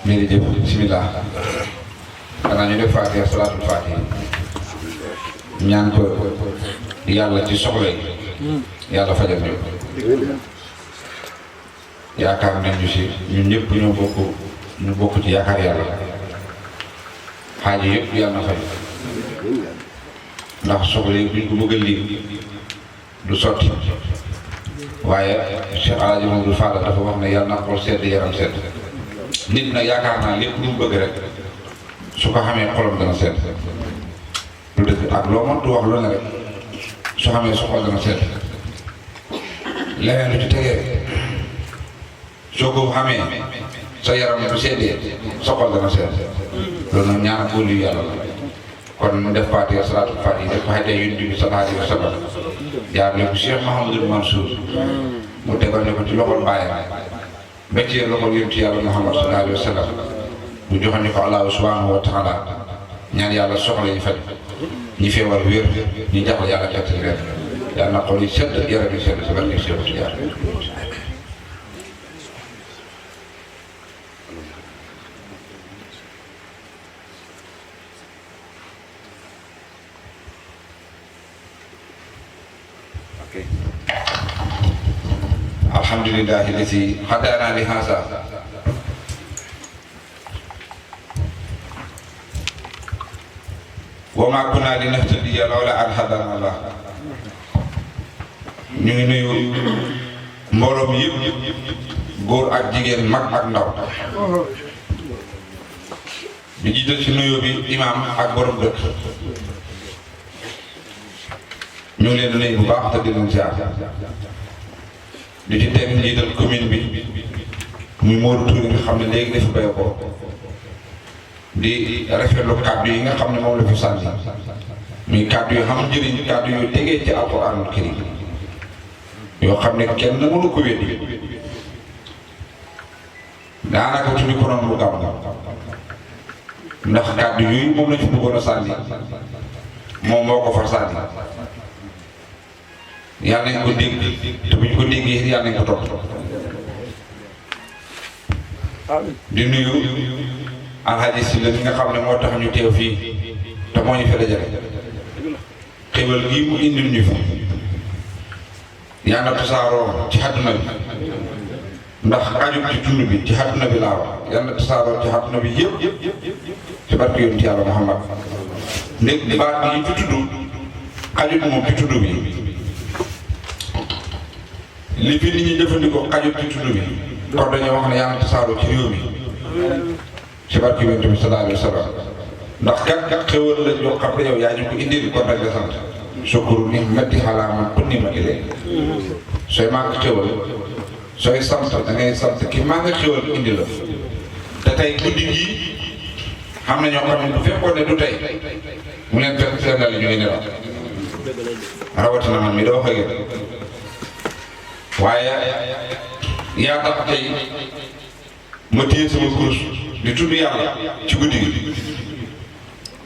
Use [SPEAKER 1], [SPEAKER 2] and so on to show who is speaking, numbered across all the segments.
[SPEAKER 1] jërëjëf bismillah xanaa ñu def Faatiha salaatul Faatiha ñaan ko yàlla ci soxla yi yàlla fajal ñu yaakaar nañ ñu si ñun ñëpp ñu bokk ci yaakaar yàlla xaaji yëpp yàlla na faj ndax soxla yi buñ ko bëgg a lim du sotti waaye Cheikh Alaaji Mamadou Fall dafa wax ne yàlla na xool sedd yaram sedd nit na yaakaar naa lépp lu mu bëgg rek su ko xamee xolam dana sedd lu dëgg ak loo mëntu wax lu ne rek su xamee su xol dana sedd leneen lu ci tegee soo ko xamee sa yaram bu seddee sa xol dana sedd loolu nag ñaan ak wóolu yàlla la kon mu def Faatiha salaatul Faatiha def ko xaytee yonent bi sallallahu alayhi wa sallam jaar ne ko Cheikh Mouhamadul Mansour mu tegal ne ko ci loxol baayam ba ci loxol yonent yàlla Muhammad sallallahu alayhi wa sallam mu joxoon ni ko Allahu subhanahu wa taala ñaan yàlla soxla yi faj ñi feebar wér ñi jaxle yàlla teg ci leen yàlla na xol yi sedd yaram yi sedd si barke Cheikh Tidiane alhamdulillahi lazi hadana li haza wa ma kunna linahtadiya lawla an hadana Allah ñu ngi nuyu mbooloo mi yëpp góor ak jigéen mag ak ndaw di jiital ci nuyu bi imam ak borom dëkk ñu ngi leen di nuyu bu baax te di leen ziar di ci teg njiital commune bi muy Modou Touré nga xam ne léegi dafa béy ko di rafetlu kàddu yi nga xam ne moom la fi sànni muy kàddu yu xam njëriñ kàddu yu tegee ci alxuraanul karim yoo xam ne kenn mënu ko weddi daanaka tuddi ko noonu lu gaaw ndax kàddu yooyu moom la ci bëggoon a sànni moom moo ko far sànni yàlla nañ ko dégg te buñ ko déggee yàlla nañ ko topp di nuyu alxaaji si la mi nga xam ne moo tax ñu teew fii te moo ñu fi dajale xéwal gii mu indil ñu fi yàlla na tasaaroo ci àdduna bi ndax xajut ci tund bi ci àdduna bi laa wax yàlla na tasaaroo ci àdduna bi yëpp ci barke yonent yàlla Muhammad ndég baat yi ci tudd xajut moom ci tudd bi li fi nit ñi jëfandikoo xajut ci tudd bi kon dañoo wax ne yàlla na tasaaroo ci réew mi ci barke yonent bi sallallahu alayhi wa sallam ndax kat xéwal la yoo xam ne yow yaa ñu ko indil kon nag nga sant sukuru ni metti xalaa man ku ni ma ilee sooy maa ngi xéwal sooy sant da ngay sant ki maa ngi xéwal indi la te tey guddi gii xam na ñoo xam ne bu fekkoon ne du tey mu leen fekk seen dal ñu ngi nelaw rawatina man mi doo wax ak yéen waaye yaa tax tey ma téye sama kurus di tudd yàlla ci guddi gi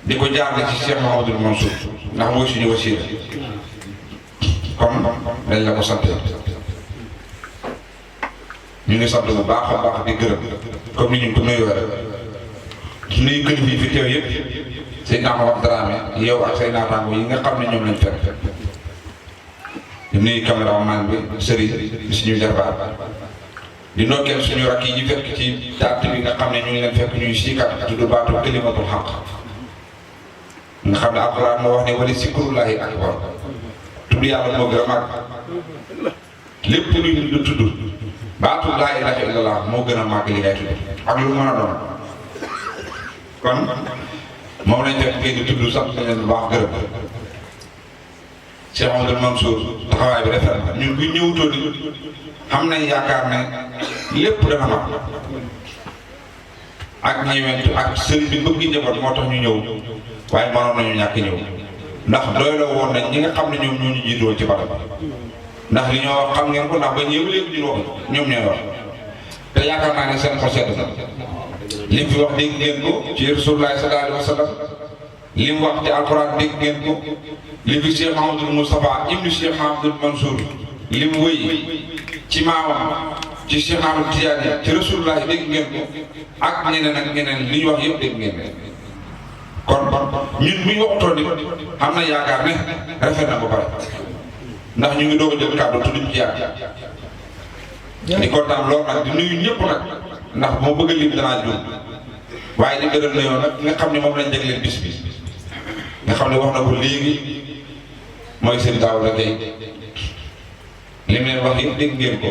[SPEAKER 1] di ko jaarale ci Cheikh Mouhamadul Mansour ndax mooy suñu wasiila comme dañ la ko sant ñu ngi sant bu baax a baax di gërëm comme ni ñu ko nuyoo rek nuyu kilifa yi fi teew yëpp say naama wax Dramé yow ak say naataango yi nga xam ne ñoom lañ fekk di nuyu caméraman bi Serigne di suñu jarbaat di ndokkeel suñu rakk yi ñu fekk ci dàtt bi nga xam ne ñu ngi leen fekk ñuy siikat tudd baatu kalimatul xaq nga xam ne alxuraan moo wax ne wala sikrullahi akbar tudd yàlla moo gën a màgg lépp lu ñu tudd baatu laa ilaaha illallah moo gën a màgg li ngay tudd ak lu mën a doon kon moom lañ fekk ngeen di tudd sant leen bu baax gërëm Cheikh Mouhamadou Mansour taxawaay bi rafet na ñun bu ñëwutoo ni xam nañ yaakaar ne lépp dana mat ak ñëwent ak sëriñ bi bëgg njaboot moo tax ñu ñëw waaye mënoon nañu ñàkk ñëw ndax doyloo woon nañ ñi nga xam ne ñoom ñoo ñu jiitoon ci barab ndax li ñoo wax xam ngeen ko ndax ba ñëw léegi ñu wax ñoom ñooy wax te yaakaar naa ne seen xol sedd na li mu fi wax dégg ngeen ko ci Rasulullah sallallahu alayhi wa sallam li mu wax ci alquran dégg ngeen ko li fi Cheikh Mouhamadul Moustapha ibnu Cheikh Mouhamadul Mansour li mu wëy ci maamam ci Cheikh Ahmed Tidiane ci Rasulullah dégg ngeen ko ak ñeneen ak ñeneen li ñu wax yëpp dégg ngeen kon ñun bu ñu waxutoon ni am na yaakaar ne rafet na ba pare ndax ñu ngi doog a jël kàddu tudduñ ci yàgg di kontaan lool nag di nuyu ñëpp nag ndax moo bëgg a lim danaa juum waaye di gërëm na yoon nag nga xam ne moom lañ jagleel bis bi nga xam ne wax na ko léegi mooy seen daaw la tey li mu leen wax yëpp dégg ngeen ko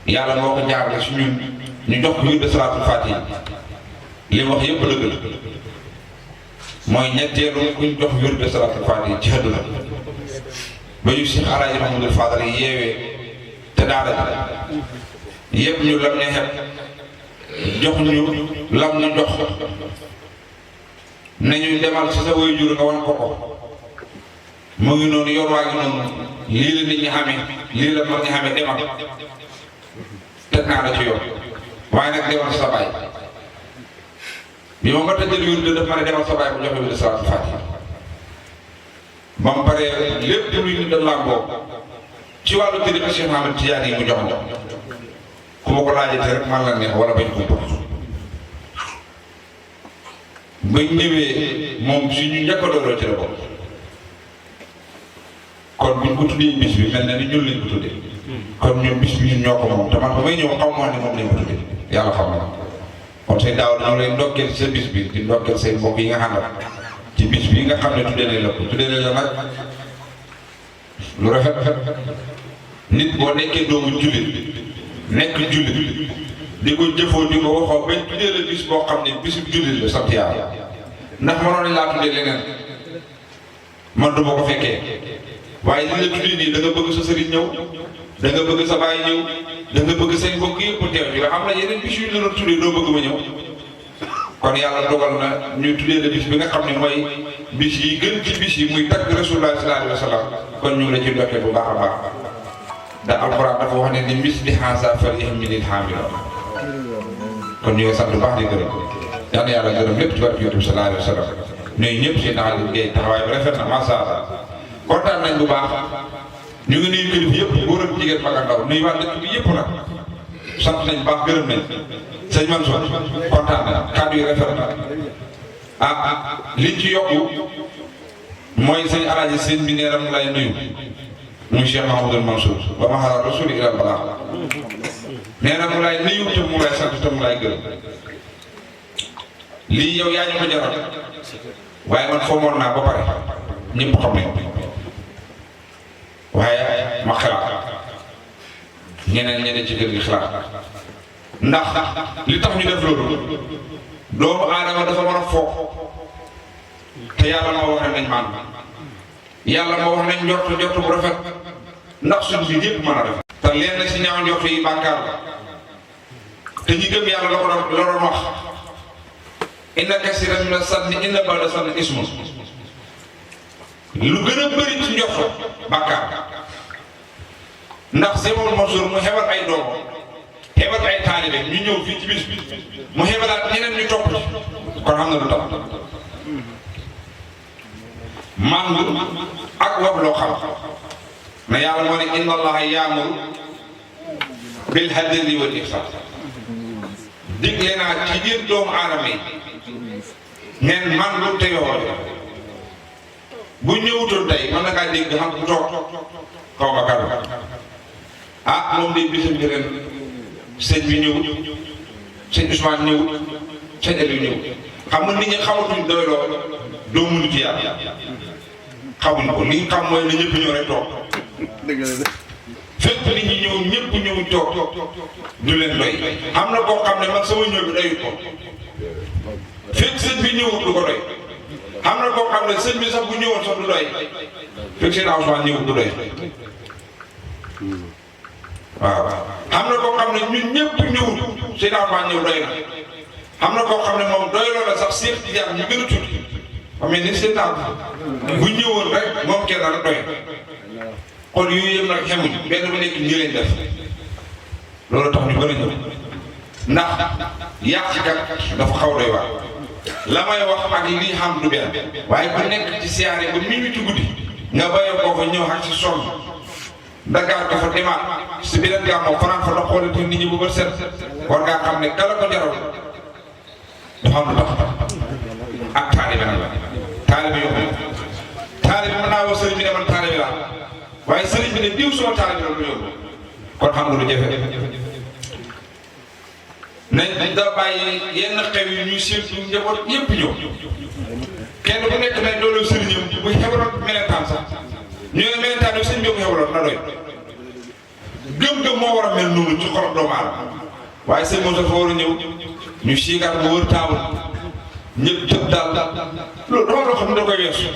[SPEAKER 1] yàlla moo ko jaarale si ñun ñu jox ko wirdu salaatul faatiha li mu wax yëpp dëgg la mooy ñetteelu kuñ jox wirdu salaatul faatiha ci àdduna ba ñu Cheikh Alaaji Mahamadul Fadal yeewee te daara ji yëpp ñu lam ñu xet jox ñu lam ñu jox nañu demal si sa waajur nga wan ko ko mu ngi noonu yor waa ngi noonu lii la nit ñi xamee lii la mag ñi xamee demal teg naa la ci yoon waaye nag demal sa baay bi ma mën a jël wirdu daf ma ne demal sa baay bu joxe wirdu salaatul faatiha ba mu paree lépp luy nit a làmboo ci wàllu tariqa Cheikh Ahmed Tidiane yi mu jox ma ku ma ko laajate rek man la neex wala bañ ko topp bañ ñëwee moom si ñu njëkk a dooloo ci la bokk kon buñ ko tuddee bis bi mel na ni ñun lañ ko tuddee kon ñun bis bi ñun ñoo ko moom te man ba may ñëw xaw ma ne moom lañ ko tuddee yàlla xam na kon say daaw dañoo lay ndokkeel ci sa bis bi di ndokkeel say mbokk yi nga xam ci bis bi nga xam ne tuddee nañ la ko tuddee nañ la nag lu rafet nit boo nekkee doomu jullit nekk jullit di ko jëfoo di ko waxoo bañ tuddee la bis boo xam ne bisu jullit la sant yàlla ndax mënoon nañ laa tuddee leneen man du ma ko fekkee waaye li la tuddee nii da nga bëgg sa sëriñ ñëw da nga bëgg sa baay ñëw da nga bëgg say mbokk yëpp teew yi nga xam ne yeneen bis yu ñu doon tuddee doo bëgg ma ñëw kon yàlla dogal na ñuy tuddee la bis bi nga xam ne mooy bis yi gën ci bis yi muy tagg Rasulullah sallallahu alayhi wa sallam kon ñu ngi la ci ndokkee bu baax a baax ndax alxuraan dafa wax ne ni misli haazaa falyahmidil haamiluun kon ñu ngi sant bu baax di gërëm yal na yàlla gërëm lépp ci barke Yonent bi sallallahu alayhi wa sallam ñooy ñëpp si naal liggéey taxawaay bi rafet na macha allah kontaan nañ bu baax ñu ngi nuyu kilifa yëpp góor ak jigéen mag ak ndaw nuyu waa dëkk bi yëpp nag sant nañ baax gërëm nañ sëñ Mansour kontaan na kàddu yi rafet na liñ ci yokku mooy sëñ Alaaji sëñ bi nee na mu lay nuyu muy Cheikh Mahamadul Mansour ba ma xalaat rasul ilal balaax nee na mu lay nuyu te mu lay sant te mu lay gërëm lii yow yaa ñu ko jaral waaye man foomoon naa ba pare ñëpp xam nañ waaye ma xalaat ñeneen ci kër gi xalaat ndax li tax ñu def loolu doomu aadama dafa war a foog te yàlla moo wax ne nañ maan yàlla moo wax nañ njort bu rafet ndax suñ bi yëpp mën a def te leen si ñaaw njort yi bàkkaar la te ñi gëm yàlla la ko doon wax inna kasiran mina zanni inna ba'da zanni ismun lu gën a bëri ci njort bàkkaar ndax Sëñ Mansour mu xebal ay doom xebal ay taalibe ñu ñëw fii ci bis bi mu xebalaat ñeneen ñu topp kon xam na lu tax mangu ak wax loo xam na yàlla moo ne inna allaha yaamuru bil adli wal ihsan digle naa ci biir doomu aadama yi ngeen mangu te yoxoole bu ñëwutoon tey mën na ngaa dégg xam bu toog kaw ba kàddu moom day bisam bi ren sëñ bi ñëwut sëñ Ousmane ñëwut sëñ Aliou ñëwut xam nga nit ñi xamatuñ doyloo doo mënu ci yàlla xamuñ ko li ñu xam mooy na ñëpp ñëw rek toog fépp nit ñi ñëw ñëpp ñëw toog du leen doy am na koo xam ne man sama ñëw bi doyut ko fekk sëñ bi ñëwut du ko doy am na koo xam ne sëñ bi sax bu ñëwoon sax du doy fekk seen Ousmane ñëwut du doy waaw am na koo xam ne ñun ñëpp ñëwut seen Ousmane ñëw doy na am na koo xam ne moom doy loo la sax Cheikh Tidiane ñu gën a tuuti xam ne ni seen bu ñëwoon rek moom kenn rek doy kon yooyu yëpp nag xemuñ benn bu nekk ñi leen def loolu tax ñu bëri ñëw ndax yàqkat dafa xaw doy waar la may wax ak li xam du benn waaye ku nekk ci siyaare ba minuit ci guddi nga bàyyi koo fa ñëw ak ci sonn Dakar dafa demaat si beneen gàmmu fanaan fa dox xoolante nit ñi bu ba set war ngaa xam ne kala ko jaral dafa am lu tax ak taalibe nag la taalibe yomb taalibe mën naa wax sëriñ bi ne man taalibe laa waaye sëriñ bi ne diw suma taalibe la lu yomb kon xam nga lu jafe nañ da bàyyi yenn xew yi ñuy séentu njaboot yépp ñëw kenn ku nekk nañ loolu sëriñam bu xebaloon melentaan sax ñu ne melentaan yi sëñ bi ko xebaloon na doy gëm-gëm moo war a mel noonu ci xol doomu aadama waaye sëñ moom dafa war a ñëw ñu siigaat bu wër taabal ñëpp tëb daal loolu dafa loo xam ne da koy weesu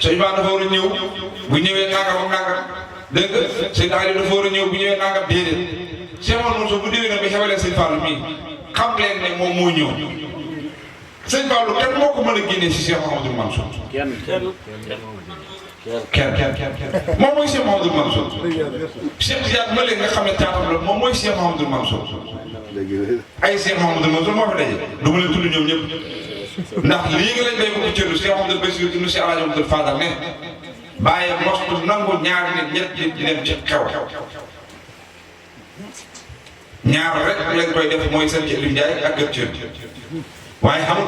[SPEAKER 1] sëñ Ba dafa war a ñëw bu ñëwee nangam ak nangam dégg nga sëñ Aliou dafa war a ñëw bu ñëwee nangam déedéet Cheikh Mouhamadou bu déwénee ba xewalee sëñ Fallou mii xam leen ne moom moo ñëw sëñ Fallou kenn moo ko mën a génnee si Cheikh Mouhamadou Mansour kenn moom mooy Cheikh Mouhamadou Mansour Cheikh Tidiane ma leen nga xam ne taatam la moom mooy Cheikh Mouhamadou Mansour ay Cheikh Mouhamadou Mansour moo fi daje du ma leen tudd ñoom ñëpp ndax lii nga lañ bay ko cëru Cheikh Mouhamadou Bassirou ibn Cheikh Alhaji Mouhamadou Fadal ne bàyyi mostu nangu ñaari nit ñett nit di dem ci xew ñaar rek lañ koy def mooy seen ci Lim Ndiaye ak Gër waaye xamul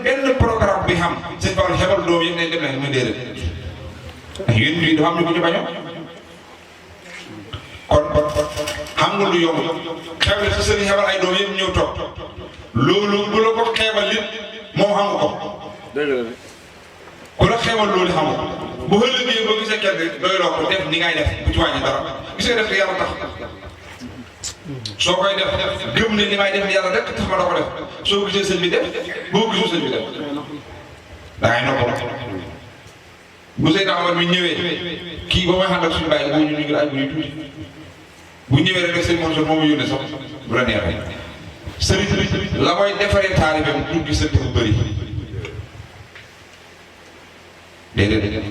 [SPEAKER 1] benn programme bi xam sëñ Fall xebal doom yëpp nañ dem nañ muy déedéet ndax yéen ñii dafa am ñu ko ci bañoo kon xam nga lu yomb xew la sa sëriñ xebal ay doom yëpp ñëw toog loolu bu la ko xeebal it moom xam nga ko ku la xeebal loolu xam nga bu ëllëgee boo gisee kenn doy loo ko def ni ngay def bu ci wàññi dara gis nga def yàlla tax soo koy def gëm ne li may def yàlla rek tax ma doo ko def soo gisee sëñ bi def boo gisoo sëñ bi def da ngay noppal bu Seydou Amar mi ñëwee kii ba may xam ak suñu bàyyi boo ñu ngi ay bu ñuy tuuti bu ñëwee rek sëñ Mansour moo ma yónnee sax bu la neexee sëriñ la mooy defaree taalibe bi du gisante bu bëri déedéet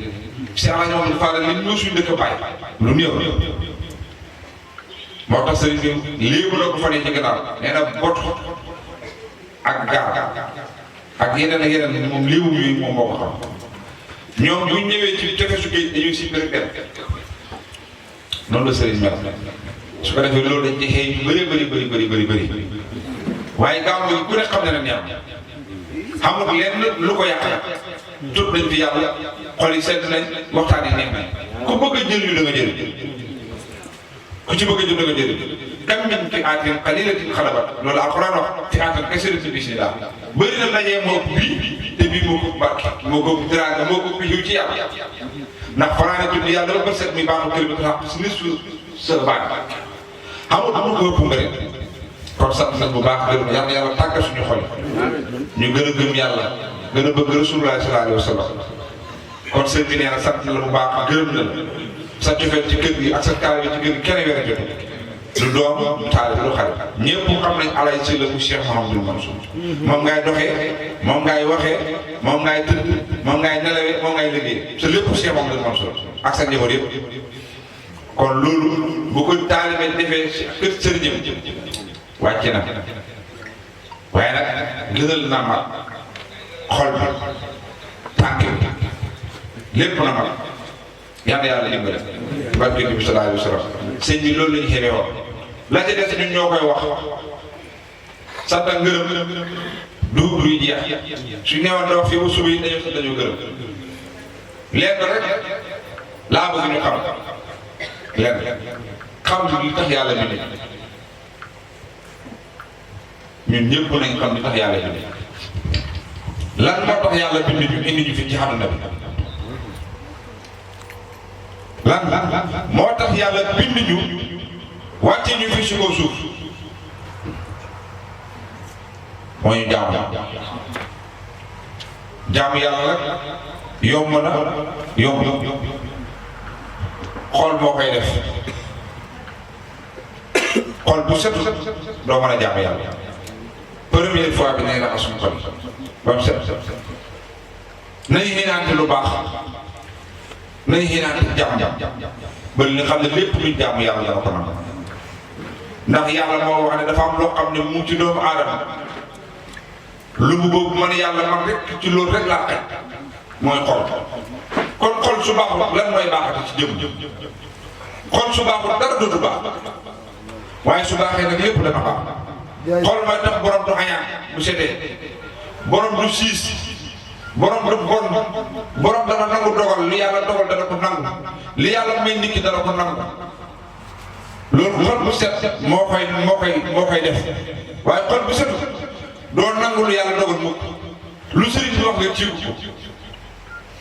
[SPEAKER 1] si ala ñoom dafa la li ñoo suñu dëkk bàyyi lu néew moo tax sëriñ bi léegi la ko fanee ci gannaaw nee na bot ak gaar ak yeneen moom léewu yooyu moom moo ko xam ñoom bu ñëwee ci tefesu géej dañuy si bëri benn noonu la sëriñ mel su ko defee loolu dañ ci xëy ñu bëri waaye gaaw bi ku ne xam ne na neex xamul lenn lu ko yàq la tut nañ fi yàlla xol yi sedd nañ waxtaan yi neex nañ ku bëgg a jël yu da nga jël ku ci bëgg a jël da nga jël kam min fi'atin qalilatin xalabat loolu alquran wax fi'atan kasiratin bi bismillah bëri na dajee moo ëpp bii te bii moo ko barke moo ko tiraanga moo ko xiw ci yàlla ndax fanaane tudd yàlla ba set mi baatu kër ba tax si nisu sa baat amul ko ëpp mbëri kon sant nañ bu baax gërëm yàlla tàggat suñu xol ñu gën a gëm yàlla gën a bëgg rasulullah sallallahu alayhi wa sallam kon sëñ bi nee na sant la bu baax gërëm na la sa cofeel ci kër gi ak sa taalibe ci kër gi kenn wéra jot lu doom lu taalibe lu xarit ñëpp xam nañ alay ci la mu Cheikh Mouhamadou Mansour moom ngay doxee moom ngay waxee moom ngay tëdd moom ngay nelawee moom ngay liggéey sa lépp Cheikh Mouhamadou Mansour ak sa njaboot yëpp kon loolu bu ko taalibe defee kër sëriñam wàcc na waaye nag gënal na mag xol bi tànk bi lépp na mag yal na yàlla dimbale barke bi sallallahu alayhi wa sallam sëñ bi loolu lañu xamee woon la ca des ñun ñoo koy wax sant ak ngërëm duy jeex su neewoon da wax fii ba suba yi dañoo sant dañoo gërëm lenn rek laa bëgg ñu xam lenn xam li tax yàlla bi ñun ñëpp nañ xam li tax yàlla bind lan moo tax yàlla bind ñu indi ñu fi ci àdduna bi lan moo tax yàlla bind ñu wàcce ñu fi si kaw suuf moo ñu jaamu yàlla rek yomb na yomb xol moo koy def xol bu set doo mën a jaamu yàlla première fois bi nay raxas suñu xol ba mu set nañu xinaante lu baax nañu xinaante jàmm ba li nga xam ne lépp luñ jàmm yàlla dana ko nangu ndax yàlla moo wax ne dafa am loo xam ne mu ci doomu aadama lu mu boobu man yàlla man rek ci loolu rek laa xaj mooy xol kon xol xol su baaxul lan mooy baaxati ci jëm xol su baaxul dara dootu baax waaye su baaxee nag lépp dana baax xol mooy tax borom du xañaan bu setee borom du siis borom du bon borom dana nangu dogal li yàlla dogal dana ko nangu li yàlla may nit ki dana ko nangu loolu xol bu set moo koy def waaye xol bu set doo nangu lu yàlla dogal mukk lu sëriñ bi wax nga ciw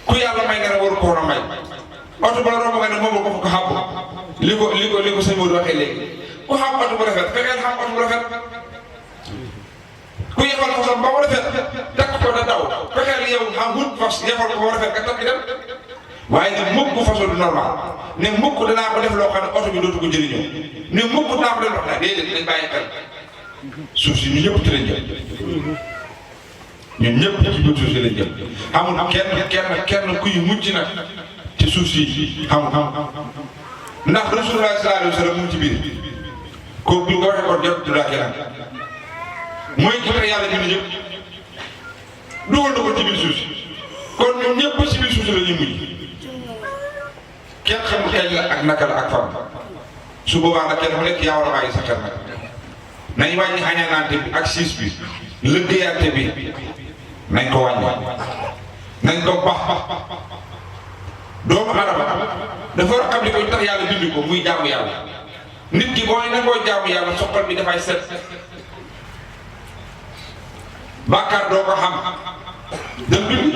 [SPEAKER 1] ku yàlla may nga ne waru ko woon a may oto ba la romb nga ne moom ko fa ko xàpp li ko sëñ Modou waxee léegi ku xam oto bu rafet fexeel xam oto bu rafet ku yebal fasam ba mu rafet takk ko da daw fexeel yow xam wut fas yebal ko ba mu rafet nga takk dem waaye ne mukk façon du normal ne mukk danaa ko def loo xam ne oto bi dootu ko jëriñoo ne mukk danaa ko def loo xam ne déedéet dañ bàyyi xel suuf si ñu ñëpp ci lañ jëm ñun ñëpp ci biir suuf si lañ jëm amul kenn kuy mucc nag ci suuf si amul ndax Rasulullah sallallahu alayhi wa sallam mu ci biir kooku bu ko waxee ko jot du daa keneen mooy ki tax yàlla bind ñëpp dugal na ko ci biir suuf si kon ñun ñëpp ci biir suuf si la ñuy mujj kenn xamul kañ la ak naka la ak fan su boobaa nag kenn ku nekk yaa war a bàyyi sa xel nag nañ wàññi añaanaante bi ak siis bi lëggéeyaate bi nañ ko wàññi nañ ko bax doomu adama dafa war a xam li koy tax yàlla bind ko muy jaamu yàlla nit ki booy nangoo jaamu yàlla soxal bi dafay set bàkkaar doo ko xam dem bind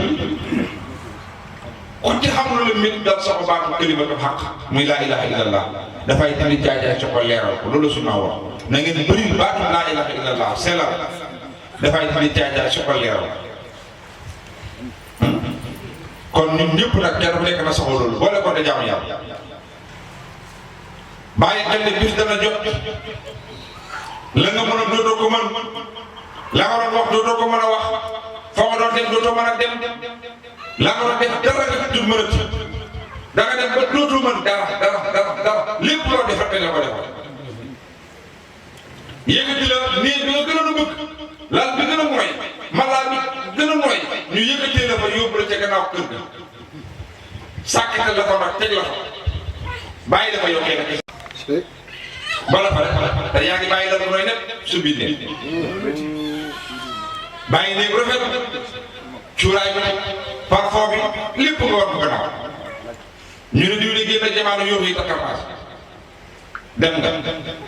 [SPEAKER 1] ku ci xam lu la mit dal soxo baatu kalimatu xaq muy laa ilaha illallah dafay tamit jaay soxo leeral ko loolu su naa wax na ngeen bëri baatu laa ilaha illallah selal dafay tamit jaay soxo leeral kon ñun ñëpp nag kenn ku nekk na soxla loolu boole ko de jaamu yàlla bàyyi xel ne bis dana jot la nga mën a dootoo ko mën la nga doon wax dootoo ko mën a wax fa nga doon dem dootoo mën a dem la nga doon def dara nga dul mën a ci da nga dem ba dootoo mën dara lépp loo defar te la ko defal yëkkati la nii bi nga gën a bëgg laal bi gën a mooy malaa bi gën a mooy ñu yëkkatee la fa yóbbu la ca gannaaw kër ga sàkkatal la fa nag teg la fa bàyyi la fa yokkee nag bala fa rek te yaa ngi bàyyi la bu nooy nepp su biir ne bàyyi néeg rafet cuuraay bi parfum bi lépp nga war ko gannaaw ñu ne diw de génn jamaano yóbbu yi takkarmaas dem nga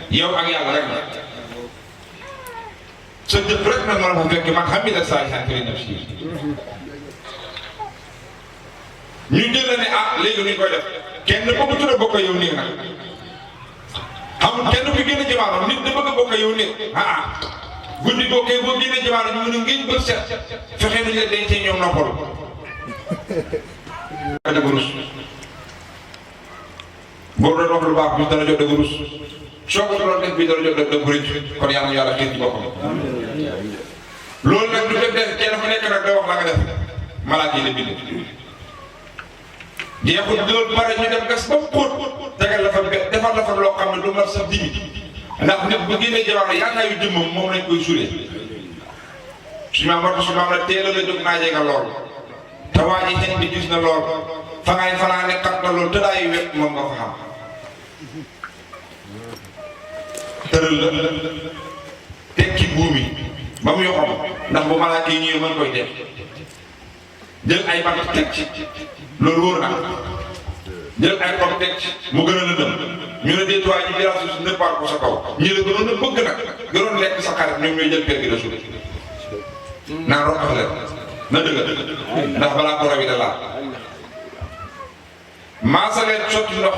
[SPEAKER 1] yow ak yàlla rek na sa jëf rek nag ma la fa fekk man xam ne saa yi sant nañ def si ñu jël ne ah léegi nuñ koy def kenn bëgg a bokk yow nii nag xamul kenn ku génne jamono nit da bëgg a bokk yow nii guddi bokkee boo génne jamono ñu mën a ngeen bët set fexe nañ la dencee ñoom noppalu. dëgg rus boo doon wax lu baax bis dana jot dëgg rus soo ko doon def bii dana jot dëgg rëcc kon yàlla na yàlla xëy ci boppam. loolu nag du fekk def kenn ku nekk nag da wax la nga def malaat yi la bind jeexul loolu pare ñu dem gas ba xóot tegal la fa defal la fa loo xam ne du mat sax dimi ndax nit bu génnee jamono yaakaar yu jëmmam moom lañ koy suulee su ma war su ma la teel a la jóg naa jega lool te waa ji xen bi gis na lool fa ngay fanaane xat na lool tëddaayu wet moom nga fa xam tëral la tekki buumi ba mu yoxam ndax bu malaaka yi ñëwee mën koy def jël ay bant teg ci loolu wóor na jël ay xob teg ci mu gën a lëndëm ñu ne déet waaye ji biraa suuf si nëppaat ko sa kaw ñi la gënoon a bëgg nag gënoon lekk sa xarit ñoom ñooy jël per gi de suuf naa rokkax leen na dëgg ndax balaa ko rawi da laal maasa leen sotti ndox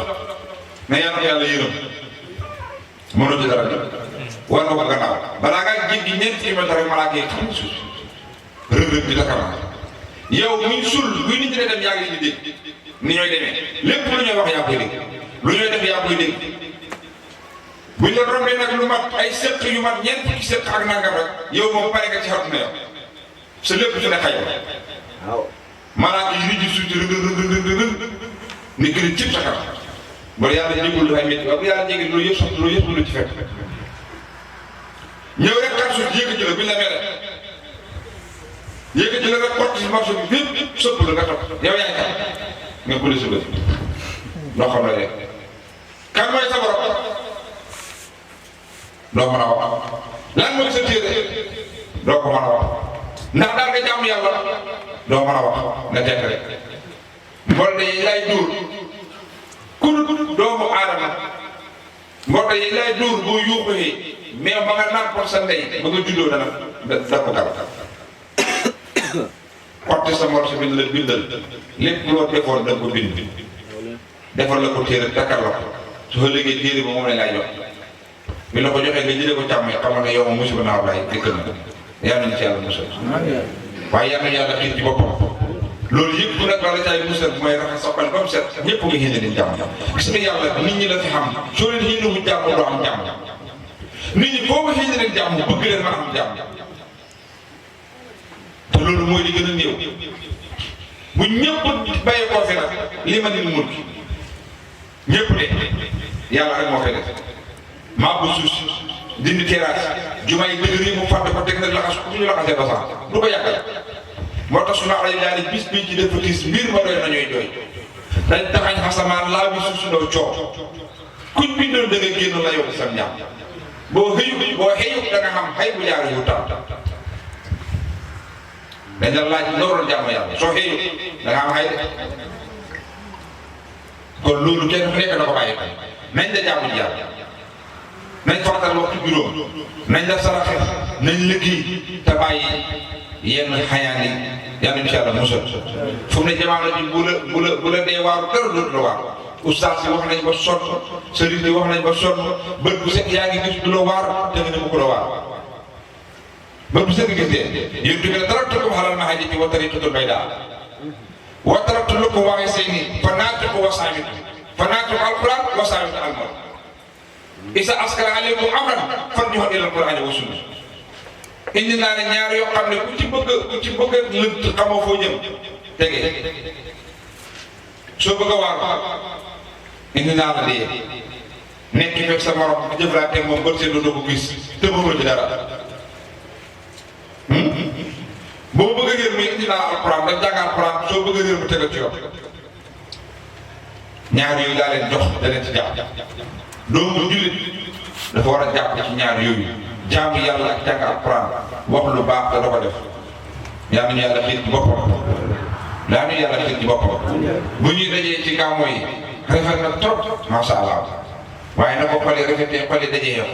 [SPEAKER 1] ne yàlla ko yàlla yërëm mënoo ci dara war nga ko gannaaw balaa ngaa jéggi ñeenti kilomètre rek malaaka yi xam suuf rëg-rëg bi takama yow muy sul buy nit ñi dem yaa ngi di dégg ni ñooy demee lépp lu ñuy wax yaa koy dégg lu ñuy def yaa koy dégg buñ la rombee nag lu mat ay sëq yu mat ñeent fukki sëq ak nangam rek yow moom pare nga ci xat na yow sa lépp su ne xaj waaw malaaka yi nit ñi suuti rëg ni gën a cib sa kanam ba yàlla jégul dafay métti waaye bu yàlla jéggi loolu yëpp sax loolu yëpp lu ci fekk ñëw rek kat suuf yëkkati la buñ la mere yëkkati la nga xotti si marché bi bépp sëpp la nga topp yow yaa ngi nga bëri sa bët doo xam la rek kan mooy sa borom doo mën a wax lan mooy sa téere doo ko mën a wax ndax daal nga jàmm yàlla doo mën a wax nga tekk rek mbol yi lay duur ku doomu aadama mbol yi lay duur boo yuuxee mais ba nga nàmpal sa ndey ba nga juddoo dana ko dal xotti sa morso bi la bindal lépp loo defoon da ko bind defal la ko téere takkal la ko su fa léegi téere ba moom lañ lay jox bi la ko joxee nga jëlee ko càmm yi xamal ne yow moom musiba naaw laay dëkk na yal nañu ci yàlla musal waaye yal nañu yàlla xiir ci boppam loolu yëpp nag la caay musal mooy raxas sa xol ba mu set ñëpp nga xéene leen jàmm gis nga yàlla nit ñi la fi xam soo leen xéenewul jàmm doo am jàmm nit ñi foo ko xéene leen jàmm bëgg leen mën a am jàmm te loolu mooy li gën a néew bu ñëpp bàyyee koo fi nag li ma nit mun ñëpp de yàlla rek moo koy def maa bu suuf dindi terrasse jumaa yi dëgër yi mu fàtte ko teg na laxas ku ñu laxasee ba sax du ko yàggal moo tax su ma xale daal di bis bii ci dafa tiis mbir ma doy nañooy jooy dañ taxañ xasamaan laa bi suuf si doo coow kuñ bindoon da nga génn la yow sam ñaam boo xëyu da nga xam xay bu jaar yu taw dañ la laaj loolu jàmm yàlla soo xëyu da nga am xay de kon loolu kenn ku nekk na ko bàyyi nañ da jàmm ji yàlla nañ fartal waxtu juróom nañ def saraxe nañ liggéey te bàyyi yenn xayaan yi yàlla incha allah musal fu mu ne jamono ji bu la dee waaru dara dootu la waar oustaz yi wax nañ ba sonn sëriñ yi wax nañ ba sonn bët bu set yaa ngi gis du la waar te nga ne mu ko la waar bët bu set nga gis dee yéen du ne dara tëkkum xalal ma xaji ci wa tariqatul bayda wa taraktu lakum waaye seeni fa naatiqu wa saamitu fa naatiqu alquran wa saamitu almar isa askara aleykum amran farji'u ila alqur'ani wa sunna indi naa ne ñaar yoo xam ne ku ci bëgg lënt xamoo foo jëm tege soo bëgg a waar indi naa la dee nekk fekk sa morom di jëflante moom bët see doo ko gis te mënoo ci dara boo bëgg a réer muy indi naa alquran da jàng alquran soo bëgg a réer mu tegal ci yoon ñaar yooyu laa leen jox da leen ci jàpp doomu jullit dafa war a jàpp ci ñaar yooyu jaamu yàlla ak jàng alquran wax lu baax te da ko def yaa nañu yàlla xiir ci boppam yaa nañu yàlla xiir ci boppam bu ñuy dajee ci gàmmo yi rafet na trop macha allah waaye na ko xoli rafetee xoli dajee yow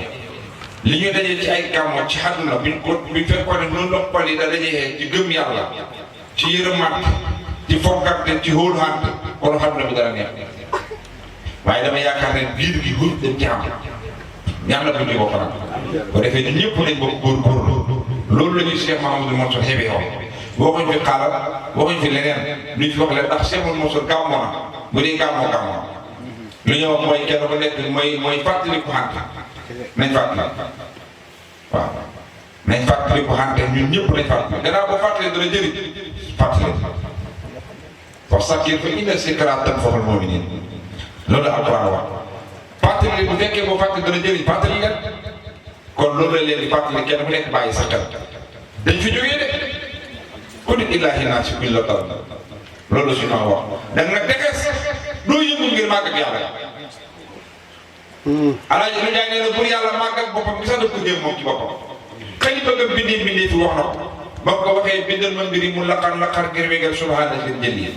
[SPEAKER 1] li ñu dajee ci ay gàmmo ci àdduna buñ fekkoon ne noonu la xoli da dajee ci gëm yàlla ci yërëmante ci fonkante ci hóoluwante kon àdduna bi dara neex waaye dama yaakaar ne biir gi góor dañ ci am ñaar buñ ci bopp nag ko defee ñun ñëpp nañ bokk góorgóorlu loolu la ñuy Cheikh Mahamadou Mansour xebe yow waxuñ fi xaaral waxuñ fi leneen luñ fi wax leen ndax Cheikh Mahamadou Mansour gàmmoo na bu dee gàmmoo lu ñu wax mooy kenn ku nekk mooy fàttali ko xante nañ fàttali waaw nañ fàttali ko xante ñun ñëpp nañ fàttali gannaaw boo fàttalee dana jëriñ fàttali parce que fa inna zikraa tanfa'ul mu'miniin loolu la Alxuraan wax fàttali bu fekkee boo fàttali dana jëriñ fàttali leen kon loolu la leen di fàttali kenn ku nekk bàyyi sa xel dañ fi jógee de ku nit illaahi naa si kuñ la tal loolu la suñu wax da nga degees doo yëngu ngir màgg ak yàlla alaaji lu jaay nee na pour yàlla màgg ak boppam gi sax daf ko jéem moom ci boppam xëy bëgg bindee fi wax na ko ba ko waxee bindal ma mbiri mu laqar ngir wégal subhaana seen jël yi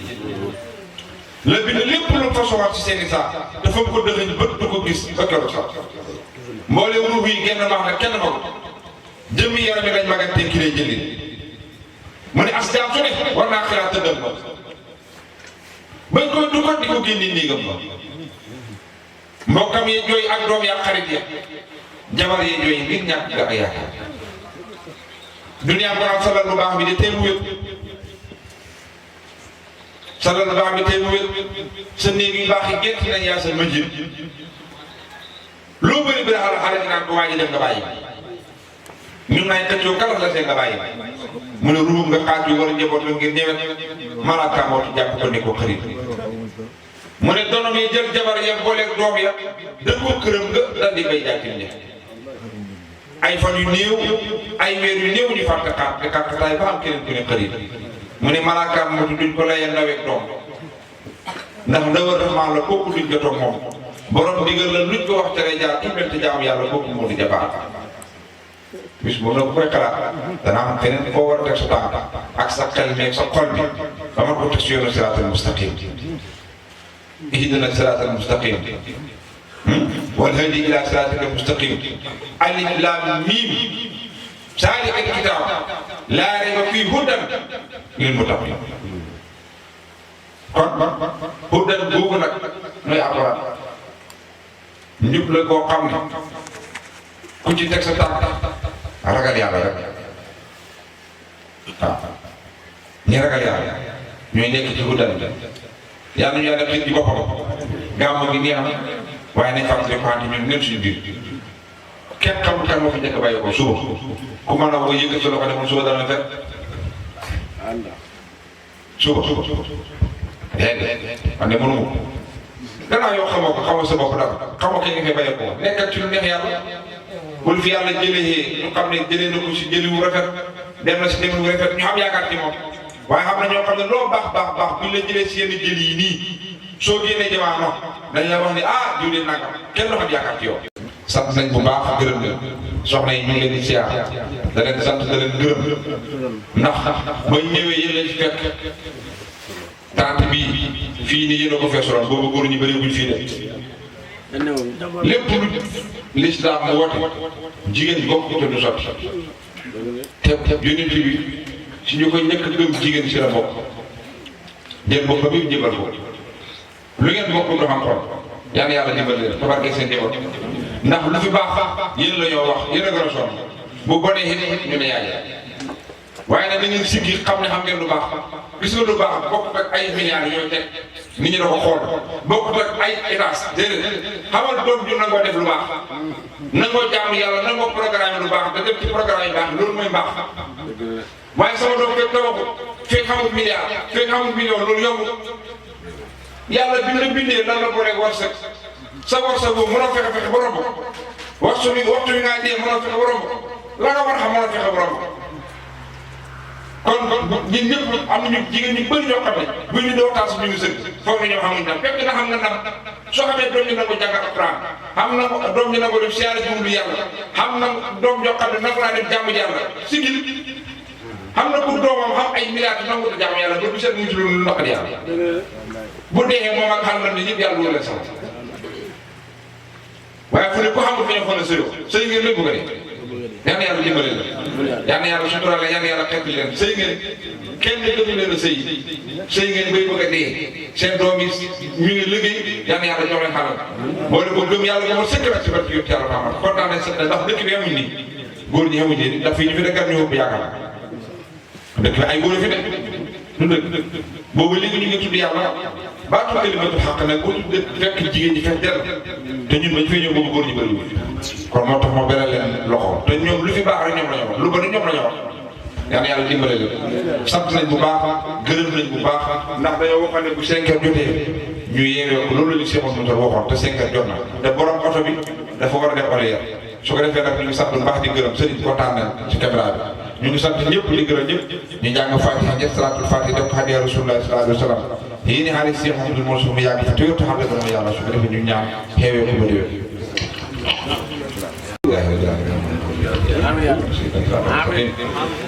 [SPEAKER 1] la bind lépp lu façon ci seen i saa dafa ko dëxëñ bët du ko gis ba keroog sax mboolem ruux yi genn baax na kenn ma ko jëmmi yaram yi lañ magantee ki lay jëli mu ne as jaam su ne war naa xalaat tëddal ma bañ koy dugal di ko génne néegam ma mbokkam yi jooy ak doom ya xarit ya jabar yi jooy ngir ñàkk nga ak yaakaar duniyaa borom salal lu baax bi de tey mu wét salal lu baax bi tey mu wét sa néeg yu baax yi gert nañ yaa sa ma jëm loo bëri bëri xale di naan ko waa ji dem nga bàyyi ñun nañ tëccoo kala la see nga bàyyi mu ne ruum nga xaaj yu war a njaboot la ngir ñëwet malaaka moo jàpp ko ne ko xarit mu ne donom yi jël jabar ya booleeg doom ya dëkkoo këram nga dal di bay jàkkil ñe ay fan yu néew ay weer yu néew ñu fàtte xaat te kàttataay ba am keneen ku ne xarit mu ne malaaka moo duñ ko layee ndaweeg doom ndax ndawal rahmaan la kooku duñ jotoo moom borom digal la luñ ko wax ca lay jaar tuddal te jaam yàlla kooku moo di jabaar bis boobu nag ku koy xalaat dana am feneen koo war a teg sa tànk ak sa xel meeg sa xol bi ba ma ko teg si yoonu siraatal mustaqim ihdina siraatal mustaqim wal hadi ila siraatal mustaqim alif laam miim zaalika al-kitaab laa rayba fiihi hudan lil muttaqiin kon hudan boobu nag mooy alquran njub la koo xam ne ku ci teg sa tànk ragal yàlla rek waaw ñi ragal yàlla ñooy nekk ci hudan yàlla ñu yàlla xit ci boppam gàmmu gi neex na waaye nañ xam ne xamante ñun ñun suñu biir kenn xamul kan moo fi njëkk a bàyyi ko suba ku mën a woo yëngal sa loxo demoon suba dana fekk suba déedéet man de mënu ma ko gannaaw yow xamoo ko xamoo sa bopp dara xamoo kii nga fay bàyyi ko nekkal ci lu neex yàlla bul fi yàlla jëlee ñu xam ne jëlee na ko si jëli wu rafet dem na si dem wu rafet ñu am yaakaar ci moom waaye xam na ñoo xam ne loo baax buñ la jëlee si yenn jëli yi nii soo génnee jamono non dañ la wax ni jiw leen nangam kenn du xam yaakaar ci yow. sant nañ bu baax gërëm leen soxna yi ñu ngi leen di siyaar da leen sant da leen gërëm ndax ba ñëwee yéen lañ fekk tante bi fii nii yéen a ko feesaloon boobu góor ñu bëri buñ fii de lépp lu lislaam mu woote jigéen ñi bokk te du sotti te yonent bi si ñu koy njëkk gëm jigéen si la bokk jël boppam bi jëbal ko lu ngeen bokk du xam xol yal na yàlla dimbali leen tabarke seen njaboot ndax lu fi baax yéen la ñoo wax yéen a gën a sonn bu bonee it ñu ne yaay waaye nag da ngeen siggi xam ne xam ngeen lu baax gis nga lu baax bokk ak ay milliards yooyu teg nit ñi da ko xool bokk ak ay états déedéet xamal doom ju nangoo def lu baax nangoo jaamu yàlla nangoo programme lu baax da dem ci programme yu baax loolu mooy baax waaye sama doom fekk tabaxu fekk xamul milliard fekk xamul million loolu yombul yàlla bi la bindee lan la booleeg warsak sa warsak boobu mënoo fexe ba romb waxtu wi ngaa dee mënoo fexe ba romb la nga war a xam mënoo fexe ba romb kon ñun ñëpp am nañu jigéen ñu bëri ñoo xam ne bu ñu doo taal si ñu ngi sëg foog na ñoo xamuñ ndam fekk na xam nga ndam soo xamee doom ñu nangu jàng alxuraan xam na doom ñu nangu def siyaare jumlu yàlla xam na doom joo xam ne nangu naa def jàmm yàlla sigil xam na pour doomam xam ay milliards nangu da jàmm yàlla ba du seet mu ci lu naqari yàlla bu dee moom ak xam na ne ñëpp yàlla wóor leen sax waaye fu ne ku xamul fi ñu xool sëy ngeen lépp bëgg a yal na yàlla dimbali la yal na yàlla sutural la yal na yàlla xeet leen sëy ngeen kenn gënu leen a sëy ngeen bay bëgg a dee seen doom yi ñu ngi liggéey yal na yàlla jox leen xalal boole ko gëm yàlla ba ma sëkk rek si barke yëpp yàlla Muhammad kontaan nañ sax ndax dëkk bi amuñ nii góor ñi amuñ nii ndax fii ñu fi nekkat ñu ëpp yaakaar dëkk bi ay góor fi nekk du dëkk boobu léegi ñu ngi tudd yàlla baatu kalimatul xaq nag boo tudd fekk jigéen ñi fekk dell te ñun bañ fay ñëw boobu góor ñi bëriwul kon moo tax ma beral leen loxo te ñoom lu fi baax rek ñoom la ñu wax lu bëri ñoom la ñu wax yal na yàlla dimbale leen sant nañ bu baax gërëm nañ bu baax ndax dañoo waxoon ne bu 5 heures jotee ñu yeewee ko loolu la ñu seexoon motor waxoon te 5 heures jot na te borom oto bi dafa war a def horaire su ko defee nag ñu ngi sant bu baax di gërëm sëriñ kontaan nañ ci caméra bi ñu ngi sant ñëpp di gërëm ñëpp ñu jàng Fatiha ñett salaatul Fatiha def ko hadiya Rasulullah sallallahu alayhi wa sallam yéen i xaalis Cheikh Mouhamadoul Mansour mu yàgg fi te yow taxaw na dama yàlla su ko defee ñu ñaan xeewee ko ba déwén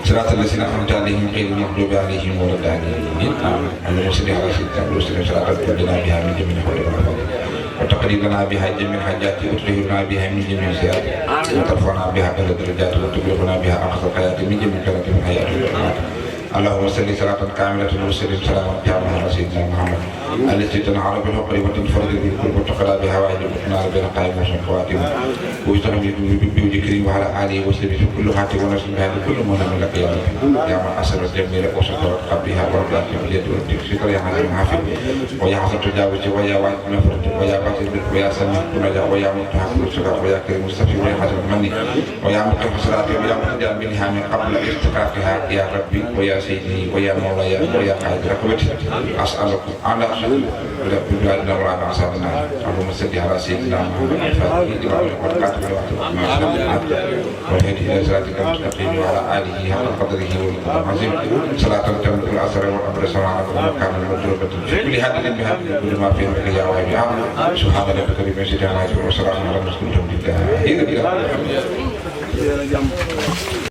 [SPEAKER 1] صراط الذين أنعمت عليهم غير المغضوب عليهم ولا الضالين اللهم صل على سيدنا وسلم صلاة تنجينا بها من جميع الخير والعافية وتقضي لنا بها جميع الحاجات وتطهرنا بها من جميع السيئات وترفعنا بها إلى الدرجات وتبلغنا بها أقصى الحياة من جميع خيرات الحياة والممات اللهم صل صلاة كاملة وسلم سلاما تاما على سيدنا محمد التي تنعل بالعقل وتنفرد بالكل وتقضى بهوائج الحسنى بين قائم وخواتم ويستغني بذكري وعلى آله وسلم في كل حاتم ونسل بها لكل مؤمن لك يا رب يا من أسر الجميل وسترت قبلها وربات في اليد والتكسير يا حسن حافظ ويا حسن تجاوز ويا واحد مفرد ويا باسل البرك ويا سميع كنجا ويا متحق الصلاة ويا كريم مستفي ويا حسن المني ويا متحق الصلاة ويا متجاوز منها من قبل استقاقها يا ربي ويا سيدي ويا مولاي ويا قائد ركبتي أسألك على بلادنا ولا أعصابنا اللهم صل على سيدنا محمد الفاتح لما والقاتل والهدي إلى صراطك المستقيم وعلى آله حق قدره والقدر العظيم صلاة تمت الأسر والأمر سمعنا وكان المطلوبة في كل هذه بها كل ما فيه من يا ويا سبحان ربك رب العزة عما يصفون وسلام على المرسلين الحمد لله